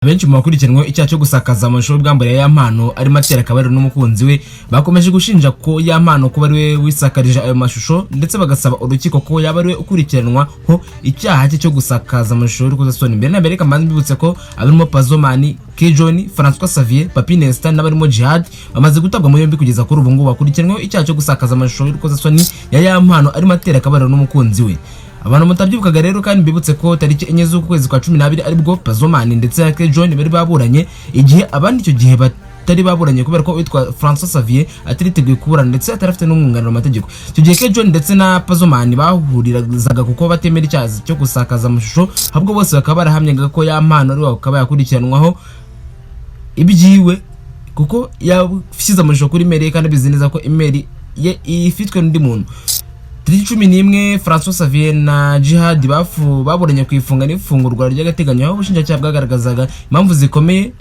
Benshi mu bakurikiranweho icyaha cyo gusakaza amashusho y'ubwambure ya Yampano arimo atera akabariro n'umukunzi we bakomeje gushinja ko Yampano kuba ari we wisakarije ayo mashusho, ndetse bagasaba urukiko ko yaba ari we ukurikiranwaho icyaha cye cyo gusakaza amashusho y'urukozasoni. Mbere na mbere, reka mbanze mbibutse ko abarimo Pazzo Man, K John, Francois Xavier, Papi Nesta n'abarimo Jihad bamaze gutabwa muri yombi. Kugeza kuri ubu ngubu bakurikiranweho icyaha cyo gusakaza amashusho y'urukozasoni ya Yampano arimo atera akabariro n'umukunzi we. Abantu mutabyibukaga rero, kandi mbibutse ko tariki 4 z'ukwezi kwa 12 aribwo Pazzo Man ndetse na K John bari baburanye, igihe abandi icyo gihe batari baburanye kubera ko uwitwa Francois Xavier atariteguye kuburana ndetse atarafite n'umwunganira mu mategeko. Icyo gihe K John ndetse na Pazzo Man bahurirazaga kuko batemera icyaha cyo gusakaza amashusho, ahubwo bose bakaba barahamyaga ko Yampano ari we akaba yakurikiranwaho ibyiwe kuko yashyize amashusho kuri email ye kandi abizi neza ko email ye ifitwe n'undi muntu. Tariki 11 Francois Xavier na Jihad baburanye ku ifunga n'ifungurwa ry'agateganyo, aho ubushinjacyaha bwagaragazaga impamvu zikomeye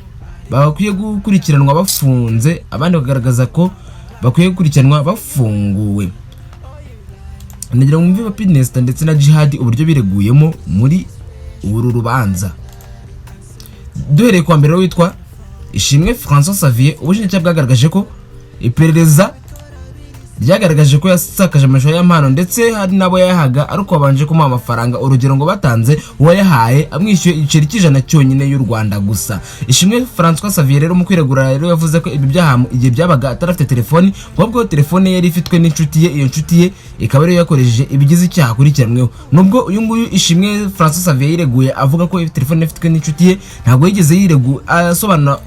bakwiye gukurikiranwa bafunze, abandi bakagaragaza ko bakwiye gukurikiranwa bafunguwe. Nagira ngo mwumve Papi Nesta ndetse na Jihad uburyo bireguyemo muri uru rubanza. Duhereye kwa mbere witwa Ishimwe Francois Xavier, ubushinjacyaha bwagaragaje ko iperereza ryagaragaje ko yasakaje amashusho y'Ampano ndetse hari n'abo yayahaga ariko babanje kumuha amafaranga. Urugero ngo batanze uwayahaye amwishyuye igiceri cy'100 cyonyine y'u Rwanda gusa. Ishimwe Francois Xavier rero mu kwiregura rero yavuze ko ibi byaha igihe byabaga atarafite telefoni, ahubwo telefone ye yari ifitwe n'inshuti ye, iyo nshuti ye ikaba ariyo yakoresheje ibigize icyaha akurikiranweho. Nubwo uyu nguyu Ishimwe Francois Xavier yireguye avuga ko telefone ifitwe n'inshuti ye, ntabwo yigeze yiregu asobanura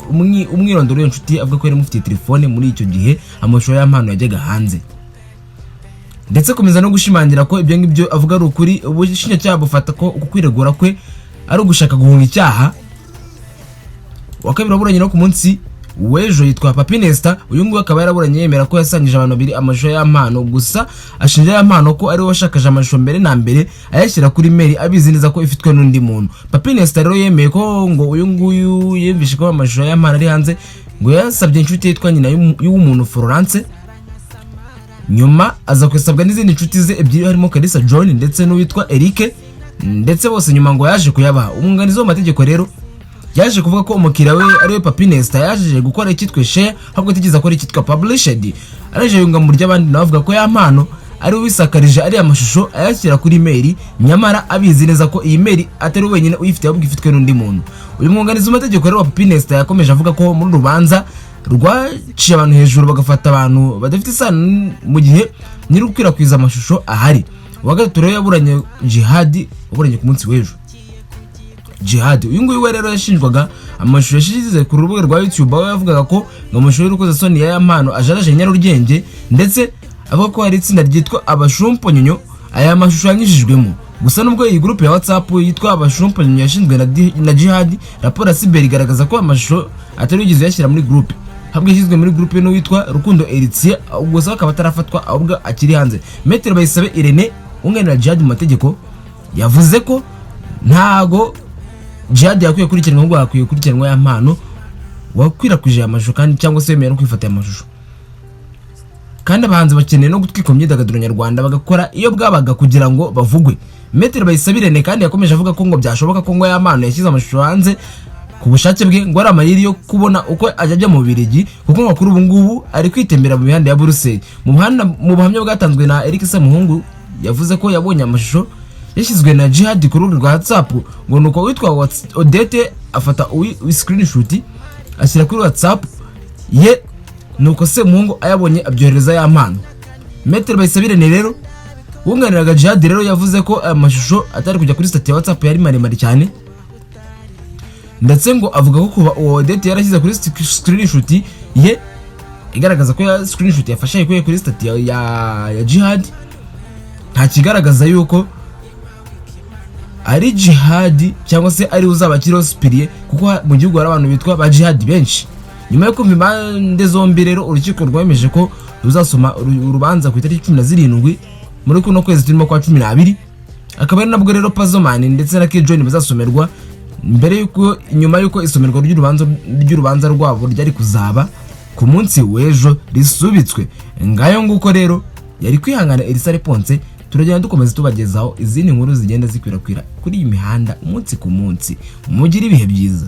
umwirondoro w'iyo nshuti ye avuga ko yari imufitiye telefone muri icyo gihe amashusho y'Ampano yajyaga hanze, ndetse akomeza no gushimangira ko ibyo ngibyo avuga ari ukuri. Ubushinjacyaha bufata ko uku kwiregura kwe ari ugushaka guhunga icyaha. Uwa kabiri waburanye no ku munsi w'ejo yitwa Papi Nesta. Uyu nguyu akaba yaraburanye yemera ko yasangije abantu babiri amashusho y'Ampano, gusa ashinja Yampano ko ariwe washakaje amashusho mbere na mbere ayashyira kuri mail abizi neza ko ifitwe n'undi muntu. Papi Nesta rero yemeye ko ngo uyu nguyu yumvishe ko amashusho y'Ampano ari hanze, ngo yasabye inshuti yitwa nyina y'umuntu Florence, nyuma aza kwisabwa n'izindi nshuti ze ebyiri harimo Kalisa John ndetse n'uwitwa Eric, ndetse bose nyuma ngo yaje kuyabaha. Umwunganizi w'amategeko rero yaje kuvuga ko umukiriya we ariwe Papi Nesta yaje gukora icyitwa share ahubwo atigeze akora icyitwa published. Araje yunga mu ry'abandi nawe avuga ko Yampano ari we wisakarije ariya mashusho ayashyira kuri mail, nyamara abizi neza ko iyi mail atari we wenyine uyifite, ahubwo ifitwe n'undi muntu. Uyu mwunganizi w'amategeko rero wa Papi Nesta yakomeje avuga ko muri rubanza rwaciye abantu hejuru, bagafata abantu badafite isano mu gihe nyiri gukwirakwiza amashusho ahari. Uwa gatatu rero yaburanye Jihadi, waburanye ku munsi w'ejo. Jihad uyu nguyu we rero yashinjwaga amashusho yashyize ku rubuga rwa YouTube, aho yavugaga ko ngo amashusho y'urukozasoni ya Yampano ajaraje Nyarugenge, ndetse avuga ko hari itsinda ryitwa Abashumponyonyo aya mashusho yanyujijwemo. Gusa nubwo iyi groupe ya WhatsApp yitwa Abashumponyonyo yashinzwe na Jihad, raporo ya cyber igaragaza ko amashusho atari yigeze yashyira muri groupe, ahubwo yashyizwe muri groupe n'uwitwa Rukundo Eritier, gusa akaba atarafatwa ahubwo akiri hanze. Maître Bayisabe Irene wunganira Jihad mu mategeko yavuze ko ntago Jihad yakwiye gukurikiranwa, ahubwo yakwiye gukurikiranwa Yampano wakwirakwije aya mashusho kandi cyangwa se wemeye no kwifata aya mashusho. Kandi abahanzi bakeneye no gutwika mu myidagaduro nyarwanda, bagakora iyo bwabaga kugira ngo bavugwe. Maître Bayisabe Irene kandi yakomeje avuga ko ngo byashoboka ko ngo Yampano yashyize amashusho hanze ku bushake bwe, ngo ari amayeri yo kubona uko ajya ajya mu Bubiligi, kuko ngo kuri ubu ngubu ari kwitembera mu mihanda ya Buruseli. Mu buhamya bwatanzwe na Eric Semuhungu, yavuze ko yabonye amashusho yashyizwe na Jihad ku rubuga rwa WhatsApp, ngo nuko witwa Odette afata screenshot ashyira kuri WhatsApp ye, nuko Semuhungu ayabonye abyohereza Yampano. Maître Bayisabirene rero wunganiraga Jihad rero yavuze ko aya mashusho atari kujya kuri status ya WhatsApp, yari maremare cyane, ndetse ngo avuga ko kuba uwo Odette yarashyize kuri screenshot ye igaragaza ko ya screenshot yafashe ayikuye kuri status ya Jihad, nta kigaragaza yuko ari Jihad cyangwa se ari uzaba akiriho Sipiriye, kuko mu gihugu hari abantu bitwa ba Jihad benshi. Nyuma yo kumva impande zombi rero, urukiko rwemeje ko ruzasoma urubanza ku itariki 17 muri kuno kwezi turimo kwa 12, akaba ari nabwo rero Pazzo Man ndetse na K John bazasomerwa, mbere yuko nyuma yuko isomerwa ry'urubanza rwabo ryari kuzaba ku munsi w'ejo risubitswe. Ngayo nguko rero, yari kwihangana Elisa Reponse. Turagenda dukomeza tubagezaho izindi nkuru zigenda zikwirakwira kuri iyi mihanda umunsi ku munsi. Mugire ibihe byiza.